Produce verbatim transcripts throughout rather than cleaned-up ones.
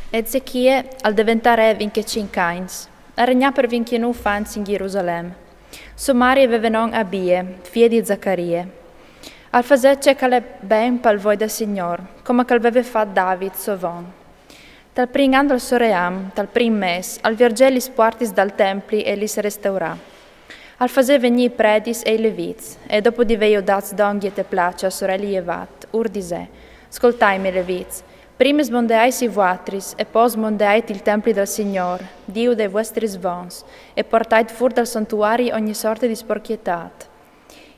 Ezechie al deventà re vincjecinc agns. Al regnà par vincjenûf agns in Jerusalem. So mari e veve non Abie, fie di Zacarie. Al fasè ce che al è ben pal voi dal Signôr, coma che al veve fat David, so von. Tal prin an dal so ream, tal prin mês, al viergè lis puartis dal templi e lis restaurà. Al fasè vegnî i predis e i levîts, e dopo di vêju dâts dongje te place a soreli Jevat, ur disè: Scoltaimi, levîts, prime smondeaisi vuatris, e po smondeait il templi dal Signôr, Diu dai vuestris vons, e puartait fûr dal santuari ogni sorte di sporcjetât.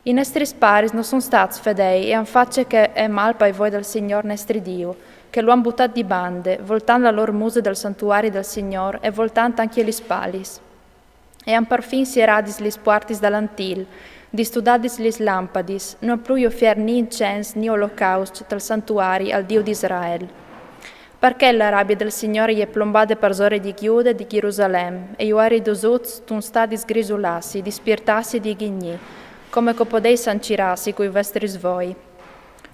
I nestris paris no son stâts fedei e a àn fat ce che e è mâl pai voi dal Signôr nestri Diu, che lu àn butât di bande, voltant la lôr muse dal santuari dal Signôr e voltant ancje lis palis. E a àn parfin sieradis lis puartis dal antîl, distudadis lis lampadis, no à plui ufiert ni incens ni olocaust tal santuari al Diu di Israel. Par chel la rabie dal Signôr e je plombade parsore di Gjude e di Jerusalem, e ju à ridusûts tun stât di sgrisulâsi, di spirtâsi e di ghignî, coma che o podês ancirâsi cui vuestris voi.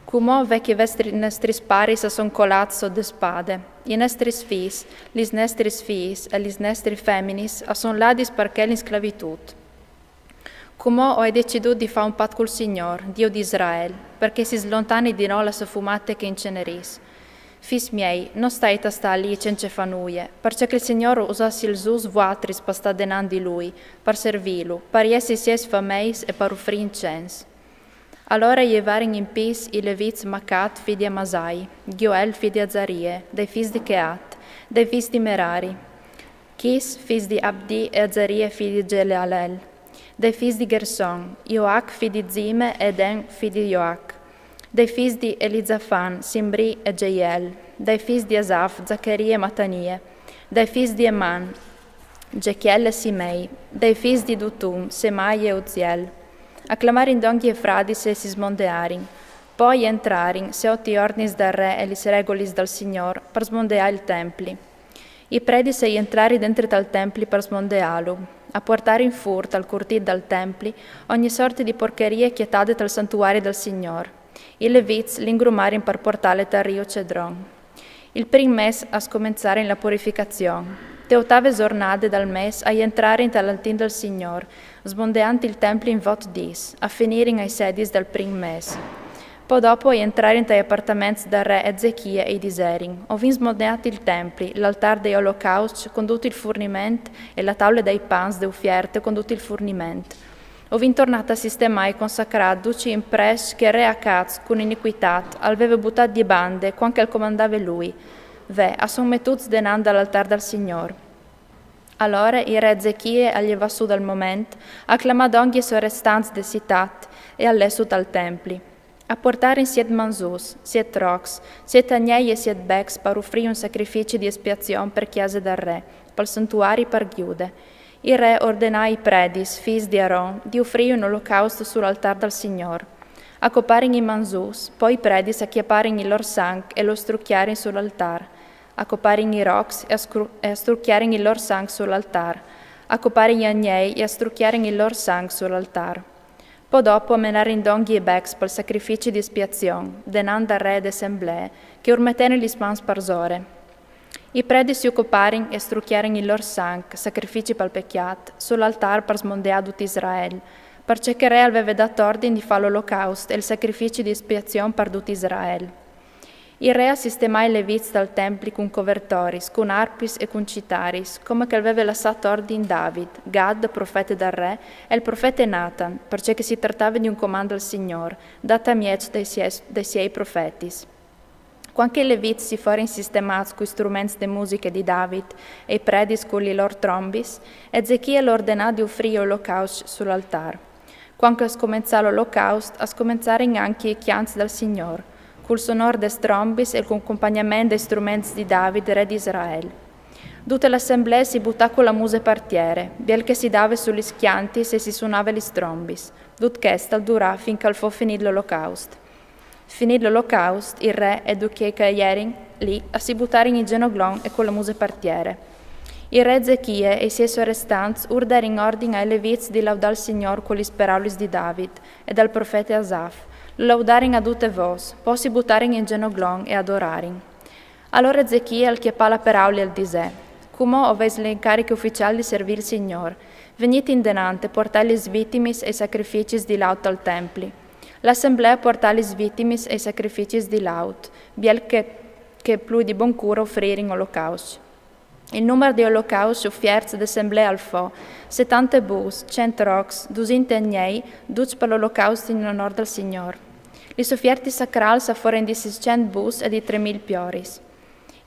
Cumò ve che i vuestris, nestris paris a son colâts sot de spade, i nestris fîs, lis nestris fiis e lis nestris feminis a son ladis par chel in sclavitût. Cumò o ai decidût di fâ un pat cul Signôr, Diu di Israel, par che si slontani di nô la sô fumate che e incenerìs. Fîs miei, no stait a stâ li cence fâ nuie, parcè che il Signôr us à silzûts vuatris par stâ denant di lui, par servîlu, par jessi sies fameis e par ufrî incens. Alore a jevarin in pîts i levîts Macat, fi di Amasai, Joel, fi di Azarie, dai fîs di Cheat, dai fîs di Merari, Chis, fîs di Abdi, e Azarie, fi di Gelealel, dai fîs di Gerson, Joach, fi di Zime, e Eden, fi di Joach, dai fîs di Elizafan, Simri e Jeiel, dai fîs di Asaf, Zacarie e Matanie, dai fîs di Eman, Jechiel e Simei, dai fîs di Dutun, Semai e Uziel. A clamarin dongje i fradis e si smondearin. Po a jentrarin, seot i ordnis dal re e lis regulis dal Signôr, par smondeâ il templi. I predis a jentrarin dentri tal templi par smondeâlu. A puartarin fûr tal curtîl dal templi ogni sorte di porcherie cjatade tal santuari dal Signôr. I levîts li ingrumarin par puartâle tal riu Cedron. Il prin mês a scomençarin la purificazion. Te otave zornade dal mês a jentrarin tal altin dal Signôr, smondeant il templi in vot dîs, a finirin ai sedis dal prin mês. Po dopo a jentrarin tai apartaments dal re Ezechie e i diserin: O vin smondeât il templi, l'altâr dai olocausts cun dut il furniment e la taule dai pans de ufierte cun dut il furniment. O vin tornât a sistemâ e consacrâ ducj i imprescj che il re Acaz, cun inicuitât, al veve butât di bande cuant che al comandave lui. Ve, a son metûts denant dal altâr dal Signôr. Alore il re Ezechie al jevà sù dal moment, a clamà dongje i sorestants de citât e al lè sù tal templi. A puartarin siet manzûs, siet rocs, siet agnei e siet becs par ufrî un sacrifici di espiazion par cjase dal re, pal santuari, par Gjude. Il re ordenà ai predis, fîs di Aron, di ufrî un olocaust sul altâr dal Signôr. A coparin i manzûs, po i predis a cjaparin il lôr sanc e lu strucjarin sul altâr. A coparin i rocs e a scru-, e a strucjarin il lôr sanc sul altâr. A coparin i agnei e a strucjarin il lôr sanc sul altâr. Po dopo a menarin dongje i becs pal sacrifici di espiazion, denant dal re e de assemblee, che ur meterin lis mans parsore. I predis ju coparin e strucjarin il lôr sanc, sacrifici pal pecjât, sul altâr par smondeâ dut Israel, parcè che il re al veve dât ordin di fâ l'olocaust e il sacrifici di espiazion par dut Israel. Il re a sistemà i levîts dal templi cun covertoris, cun arpis e cun citaris, coma che al veve lassât ordin David, Gad, profete dal re, e il profete Natan, parcè che si tratave di un comand dal Signôr, dât a mieç dai siei, dai siei profetis. Cuant che i levîts si forin sistemâts cui struments de musiche di David e i predis cu lis lôr trombis, Ezechie al ordenà di ufrî olocaust sul altâr. Cuant che a scomençà l'olocaust, a scomençarin ancje i cjants dal Signôr, cul sonôr des trombis e cul compagnament dai struments di David, re di Israel. Dute la assemblee si butà cu la muse par tiere, biel che si dave su lis cjantis e si sunave lis trombis. Dut chest al durà fin che al fo finît l'olocaust. Finît l'olocaust, il re e ducj chei che a jerin li a si butarin in zenoglon e cu la muse par tiere. Il re Ezechie e i siei sorestants ur derin ordin ai levîts di laudâ il Signôr cu lis peraulis di David e dal profete Asaf. Lu laudarin a dute vôs, po si butarin in zenoglon e adorarin. Alore Ezechie al cjapà la peraule e al disè: Cumò o vês l'incaric uficiâl di servî il Signôr. Vegnît indenant e puartait lis vitimis e i sacrificis di laut al templi. La assemblea a puartà lis vitimis e i sacrificis di laut, biel che, che plui di bon cûr a ufririn olocausts. Il numar di olocausts ufierts de assemblea al fo: setante bûs, cent rocs, dusinte agnei, ducj par l'olocaust in onôr dal Signôr. Lis ufiertis sacrâls a forin di sîscent bûs e di trê mil pioris.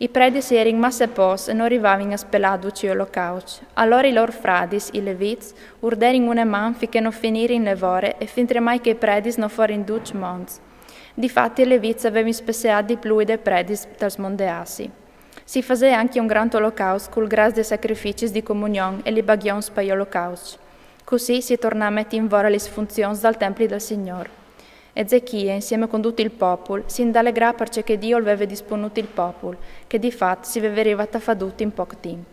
I predis a jerin masse pôcs e no rivavin a spelâ ducj i olocausts. Alore i lôr fradis, i levits, urderin une man fin che no finirin le vore e fintremai che i predis no forin ducj monts. Difati i levits a vevin spesseât di plui dai predis dal mont di Asi. Si fasè ancje un grant olocaust cul gras dai sacrificis di comunion e li baghions pai olocausts. Cussì si tornà a meti in vore lis funzions dal templi dal Signôr. Ezechie, insiemi cun dut il popul, si indalegrà parcè che Diu al veve dispunût il popul, che di fat si veve rivât a fâ dut in pôc timp.